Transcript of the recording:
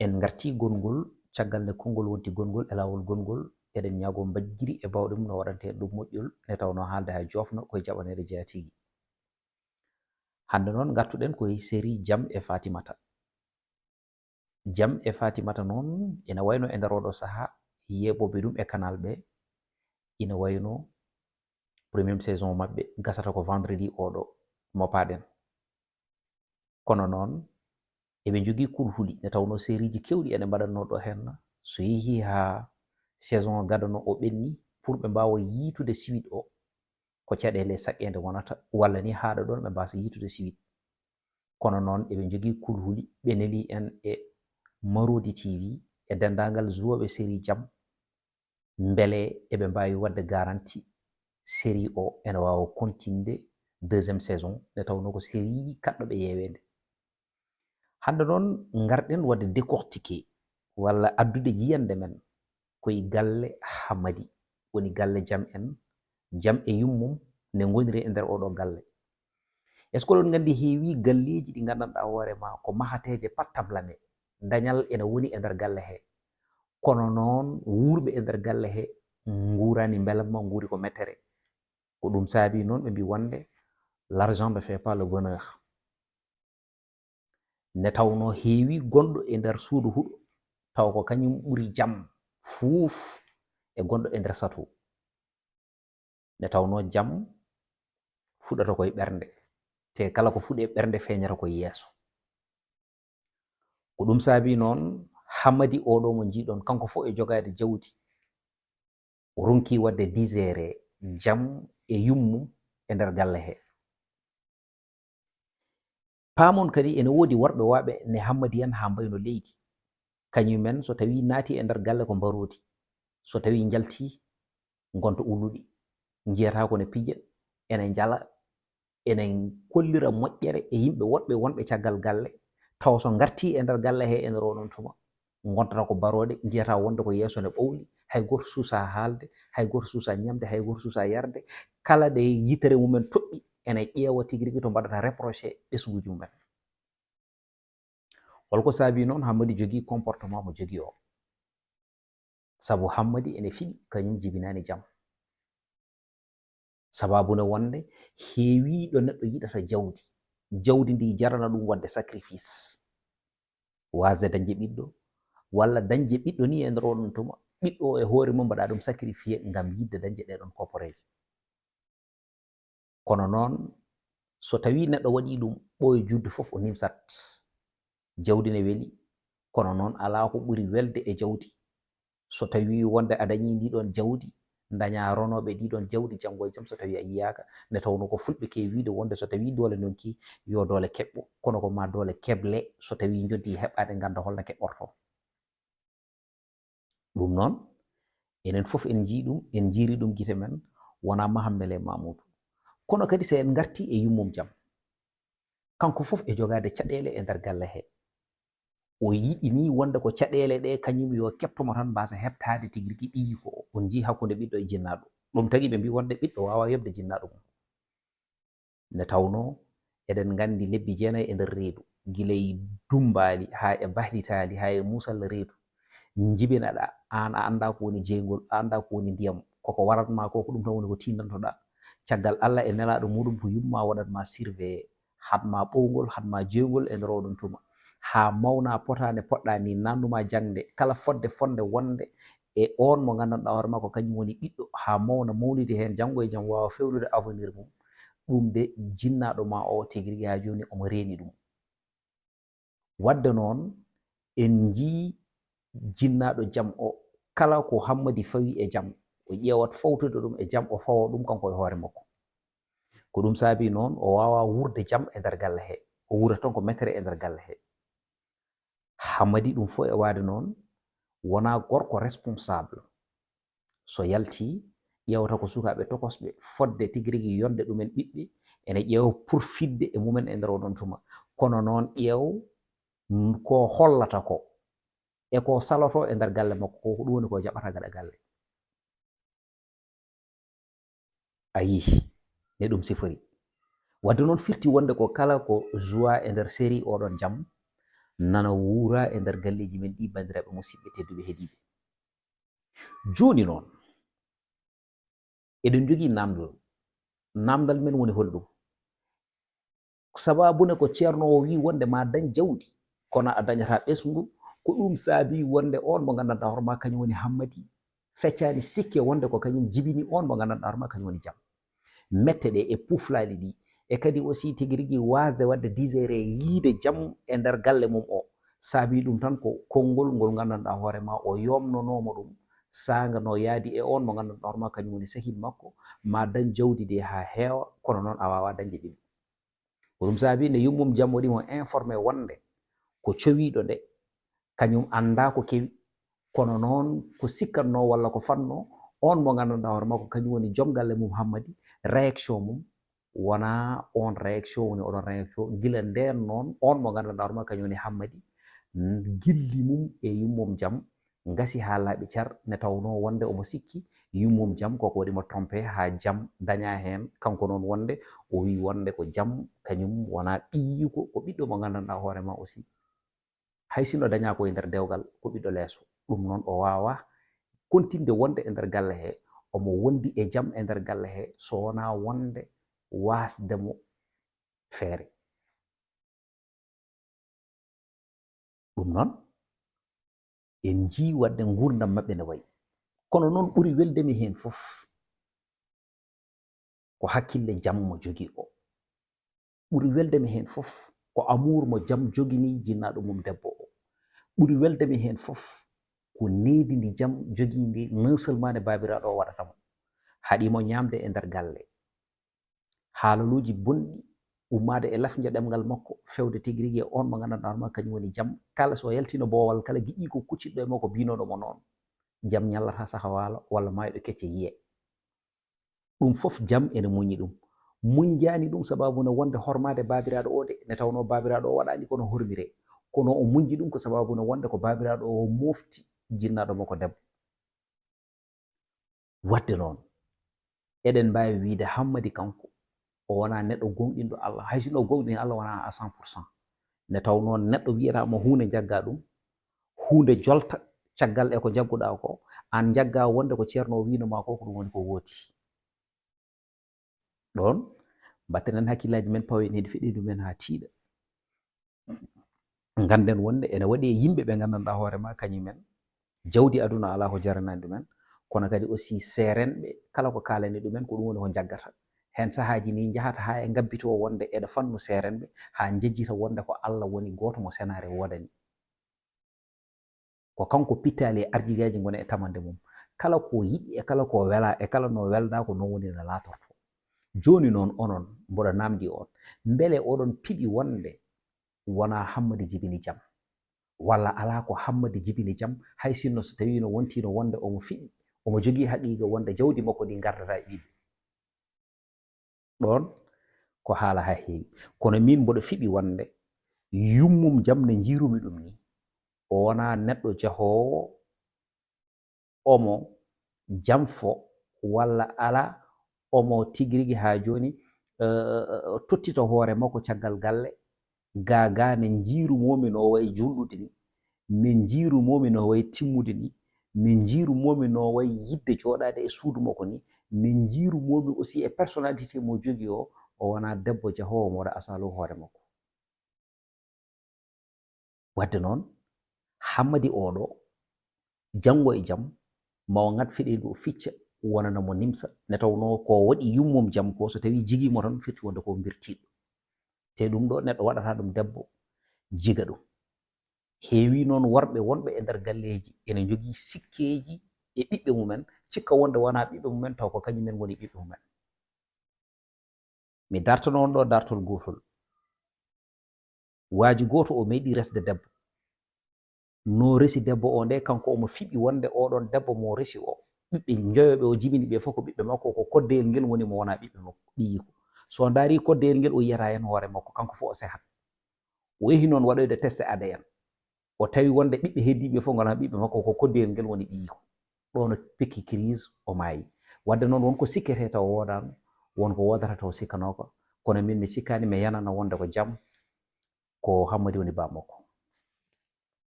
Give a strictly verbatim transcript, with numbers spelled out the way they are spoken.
En ngartii gonngol, caggal nde konngol wonti gonngol e laawol gonngol, eɗen ñaagoo mbajjiri e baawɗe mum no waɗantee ɗum moƴƴol, nde tawnoo haalde haa joofna ko e jaɓaneede jeyaa tigi. Hannde noon ngartuɗen ko e série Jam e Fatimata. Jam e Fatimata noon ina wayno e nder ooɗoo sahaa yeeɓooɓe ɗum e canal ɓe ina wayno première saison maɓɓe gasata ko vendredi ooɗoo mo paaɗen. Kono noon eɓe njogii kulhuli nde tawnoo sériiji keewɗi ene mbaɗatnoo ɗo heen, so yehii haa saison gadano o ɓenni pour ɓe mbaawa yiytude suite o, ko caɗeele saqqeende wonata walla ni haaɗa ɗoon ɓe mbaasa yiytude suite. Kono noon eɓe njogii kulhuli, ɓe nelii en e Marodi T V e denndaangal joueɓe série Jam mbele eɓe mbaawi waɗde garanti série o ene waawa continde deuxième saison nde tawnoo ko série kaɗɗo ɓe yeeweede. Hannde noon ngarɗen waɗde décortiquer walla addude yiyannde men ko e galle Hammadi, woni galle Jam en, Jam e yummum nde ngoniri e nder ooɗoo galle. Est-ce que oɗon nganndi heewii galleeji ɗi nganndanɗaa hoore maa ko mahateeje pattam lame, dañal ene woni e nder galle hee, kono noon wuurɓe e nder galle hee nguuraani mbelamma, nguuri ko mettere. Ko ɗum saabii noon ɓe mbii wonde l'argent ne fait pas le bonheur. Nde tawnoo heewii gonɗo e nder suudu huɗo tawa ko kañum ɓuri jam fuuf e gonɗo e nder sato. Nde tawnoo jam fuɗata ko e ɓernde, te kala ko fuɗi e ɓernde feeñata ko e yeeso. Ko ɗum saabii noon Hammadi ooɗoo mo njiiɗon, kanko fof e jogaade jawdi, o ronki waɗde digérer Jam e yummum e nder galle hee. Paamon kadi ene woodi worɓe waaɓe ne Hammadiyan haa mbayno leydi. Kañumen so tawii naati e nder galle ko mbaroodi, so tawii njaltii ngonta ulluɗi, njiyataa ko ne pija, ene njala, ene kollira moƴƴere e yimɓe woɗɓe wonɓe caggal galle, tawa so ngartii e nder galle hee e nder oo ɗoon tuma, ngontata ko barooɗe, njiyataa wonde ko yeeso ne ɓowli, hay gooto suusaa haalde, hay gooto suusaa ñamde, hay gooto suusaa yarde. Kala ɗe yitere mumen toɗɗi, ene ƴeewa tigi rigi to mbaɗata reproché ɓesnguuji mumen. Holko saabii noon Hammadi jogii comportement mo jogii o? Sabu Hammadi ene fiɓi, kañum jibinaani jam. Sabaabu ne wonde heewii ɗo neɗɗo yiɗata jawdi. Jawdi ndi jarana ɗum waɗde sacrifice. Waasde dañde ɓiɗɗo, walla dañde ɓiɗɗo ni e nder oo ɗoon tuma, ɓiɗɗo o e hoore mum mbaɗa ɗum sacrifié ngam yiɗde dañde ɗee ɗoon kopporeeje. Kono noon, so tawii neɗɗo waɗii ɗum, ɓooyo juutde fof o nimsat. Jawdi ne weli, kono noon alaa ko ɓuri welde e jawdi. So tawii wonde a dañii ndii ɗoon jawdi, ndañaa ronooɓe ndii ɗoon jawdi janngo e jam so tawii a yiyaaka. Nde tawnoo ko fulɓe keewi wiyde wonde so tawii doole ndonki, yo doole keɓɓo, kono ko maa doole keble so tawii njoddii heɓaade ngannda holno keɓɓortoo. Ɗum noon, enen fof en njii ɗum, en njiiri ɗum gite men, wonaa Mahammele Mamuudu. Kono kadi so en ngartii e yummum jam, kanko fof e jogaade caɗeele e nder galle hee. O yiɗi nii wonde ko caɗeele ɗee kañum yo keɓto mo tan mbaasa heɓtaade tigi rigi ɓiyiiko o. On njii hakkunde ɓiɗɗo e jinnaaɗo. Ɗum tagi ɓe mbii wonde ɓiɗɗo waawaa yoɓde jinnaaɗo mum. Nde tawnoo eɗen nganndi lebbi jeenayi e nder reedu, gila e dummbaali haa e bahlitaali haa e muusal reedu, njibinaɗaa, aan a anndaa ko woni jeyngol, a anndaa ko woni ndiyam, koko warat maa ko, ko ɗum tan woni ko tiindantoɗaa. Caggal Alla e nelaaɗo muuɗum ko yumma waɗat maa surveiller, haɗ maa ɓowngol, haɗ maa jeyngol e nder oo ɗoon tuma. Haa mawnaa potaani poɗɗaa nii, naatnu maa jaŋde, kala fodde fonnde wonde e oon mo nganndanɗaa hoore maa ko kañum woni ɓiɗɗo, haa mawna mawnude heen janngo e jam waawa feewnude avenir mum. Ɗum de jinnaaɗo maa o tigi rigi haa jooni omo reeni ɗum. Waɗde noon, en njii jinnaaɗo jam o, kala ko Hammadi fawi e jam, o ƴeewat fawtude ɗum e jam, o fawa ɗum kanko e hoore makko. Ko ɗum saabii noon o waawaa wuurde jam e nder galle hee, o wuura tan ko mettere e nder galle hee. Hammadi ɗum fof e waade noon, wonaa gorko responsable. So yaltii, ƴeewata ko sukaaɓe tokosɓe, fodde tigi rigi yonde ɗumen ɓiɓɓe, ene ƴeewa pour fidde e mumen e nder oo ɗoon tuma. Kono noon ƴeew n-, ko hollata ko, e ko saloto e nder galle makko ko, ko ɗum woni ko jaɓata gaɗa galle. A yii, ne ɗum sifori. Waɗde noon firti wonde ko kala ko joua e nder série oo ɗoon jam, nana wuura e nder galleeji men ɗi, banndiraaɓe musidɓe tedduɓe heɗiiɓe. Jooni noon, eɗen njogii naamndal. Naamndal men woni holɗum? Sabaabu ne ko ceerno o wii wonde ma dañ jawdi, kono a dañataa ɓesngu. Ko ɗum saabi wonde oon mo nganndanɗaa hoore ma kañum woni Hammadi, feccaani sikke wonde ko kañum jibini oon mo nganndanɗaa hoore ma kañum woni jam. Mette ɗe e puflaali ɗi, e kadi aussi tigi rigi waasde waɗde digérer yiide jam e nder galle mum o, saabi ɗum tan ko konngol ngol nganndanɗaa hoore ma o yomnonooma ɗum, saanga no yaadi e oon mo nganndanɗaa hoore ma kañum woni sehil makko, ma dañ jawdi ndi haa heewa, kono noon a waawaa dañde ɗum. Ko ɗum saabi nde yummum jam waɗi mo informé wonde ko cowiiɗo nde, kañum anndaa ko kewi, kono noon ko sikkatnoo walla ko fannoo, oon mo nganndanɗaa hoore makko kañum woni joom galle mum Hammadi, réaction mum wonaa oon réaction woni oɗon réaction. Gila ndeen noon, oon mo nganndanɗaa hoore makko kañum woni Hammadi, n-, gilli mum e yummum jam ngasi haa laaɓi car, nde tawnoo wonde omo sikki yummum jam koko waɗi mo trompé haa jam dañaa heen. Kanko noon wonde o wii wonde ko jam kañum wonaa ɓiyiiko, ko ɓiɗɗo mo nganndanɗaa hoore ma aussi. Hay sinno dañaa ko e nder dewgal, ko ɓiɗɗo leeso. Ɗum noon o waawaa kontinde wonde e nder galle he, omo wondi e jam e nder galle he, so wonaa wonde waasde mo feere. Ɗum noon, en njii waɗde nguurndam maɓɓe no wayi. Kono noon ɓuri welde mi heen fof, ko hakkille jam mo jogii o. Ɓuri welde mi heen fof, ko amour mo jam jogini jinnaaɗo mum debbo o. Ɓuri welde mi heen fof, ko needi ndi jam jogii ndi, non seulement nde baabiraaɗo o waɗata mo. Haɗi mo ñaamde e nder galle. Haalaluuji bonɗi ummaade e lafnja ɗemngal makko, fewde tigi rigi e oon mo nganndanɗaa hoore ma kañum woni jam. Kala so yaltino boowal kala, giƴii ko kuccitɗo e makko, biinooɗo mo noon. Jam ñallataa saka waalo, walla maayɗo kecce yiye. Ɗum fof jam ene muññi ɗum. Muñjaani ɗum sabaabu ne wonde hormaade baabiraaɗo o de, nde tawnoo baabiraaɗo o waɗaani kono hormiree. Kono o muñji ɗum ko sabaabu ne wonde ko baabiraaɗo o mofti jinnaaɗo makko debbo. Waɗde noon, eɗen mbaawi wiyde Hammadi kanko, o wonaa neɗɗo gooŋɗinɗo Allah, hay sinno o gooŋɗini Allah wonaa à cent pour cent. Nde tawnoo neɗɗo wiyata mo huunde njaggaa ɗum, huunde jolta caggal e ko njagguɗaa ko, aan njaggaa wonde ko ceerno o wiino ma ko, ko ɗum woni ko wooti. Ɗoon, mbatten heen hakkillaaji men, pawen heen feɗindu men haa tiiɗa. Ngannden wonde ene waɗi e yimɓe ɓe nganndanɗaa hoore ma kañum en, jawdi aduna alaa ko jaranaani ɗum en, kono kadi aussi seerenɓe, kala ko kaalani ɗum en, ko ɗum woni ko njaggata. Heen sahaaji nii njahata haa e ngabbitoo wonde eɗo fannu seerenɓe, haa njejjita wonde ko Allah woni gooto mo senaare woodani. Ko kanko pittaali e arjigaaji ngoni e tamande mum. Kala ko yiɗi e kala ko welaa e kala no weldaa ko noon woni no laatortoo. Jooni noon onon mboɗo naamndii on, mbele oɗon piɓi wonde wonaa Hammadi jibini jam? Walla alaa ko Hammadi jibini jam, hay sinno so tawiino wontiino wonde omo fiɓi, omo jogii haqiiqa wonde jawdi makko ndi ngardataa e ɓiɓɓe? Ɗoon ko haala haa heewi. Kono miin mboɗo fiɓi wonde yummum jam no njiirumi ɗum nii, o wonaa neɗɗo jahoowo omo jamfo walla alaa, omo tigi rigi haa jooni, eh, tottita hoore makko caggal galle, gaa gaa ne njiirumoo-mi no wayi juulɗude ni, ne njiirumoo-mi no wayi timmude ni, ne njiirumoo-mi no wayi yiɗde jooɗaade e suudu makko ni, ne njiirumoo-mi aussi e personnalité mo jogii o, o wonaa debbo jahoowo mo waɗa asaalu hoore makko. Waɗde noon, Hammadi oɗo, janngo e jam, ma o ŋat feɗeendu o ficca, wonana mo nimsa, nde tawnoo ko waɗi yummum jam ko, so tawii jigii mo tan, firti wonde ko mbirtiiɗo. Te ɗum ɗo, neɗɗo waɗata ɗum debbo, jiga ɗum. Heewi noon worɓe wonɓe e nder galleeji, ene njogii sikkeeji e ɓiɓɓe mumen, cikka wonde wonaa ɓiɓɓe mumen, taw ko kañum en ngoni ɓiɓɓe mumen. Mi dartano on ɗo dartol gootol. Waaju gooto o meeɗi resde debbo. No resi debbo o nde, kanko omo fiɓi wonde oɗon debbo mo resi o, ɓiɓɓe njoyo ɓe o jibini ɓe fof ko ɓiɓɓe makko, ko koddeyel ngel woni mo wonaa ɓiɓɓe makko, ɓiyiiko. So o ndaari koddeyel ngel, o yiyata heen hoore makko, kanko fof o sehat. O yehi noon waɗoyde test A D N. O tawi wonde ɓiɓɓe heddiiɓe fof ngonaa ɓiɓɓe makko, ko koddeyel ngel woni ɓiyiiko. Ɗoon o pekki crise, o maayi. Waɗde noon, won ko sikketee taw woodaano, won ko woodata taw sikkanooka. Kono min mi sikkaani, mi yanana wonde ko jam, ko Hammadi woni baa makko.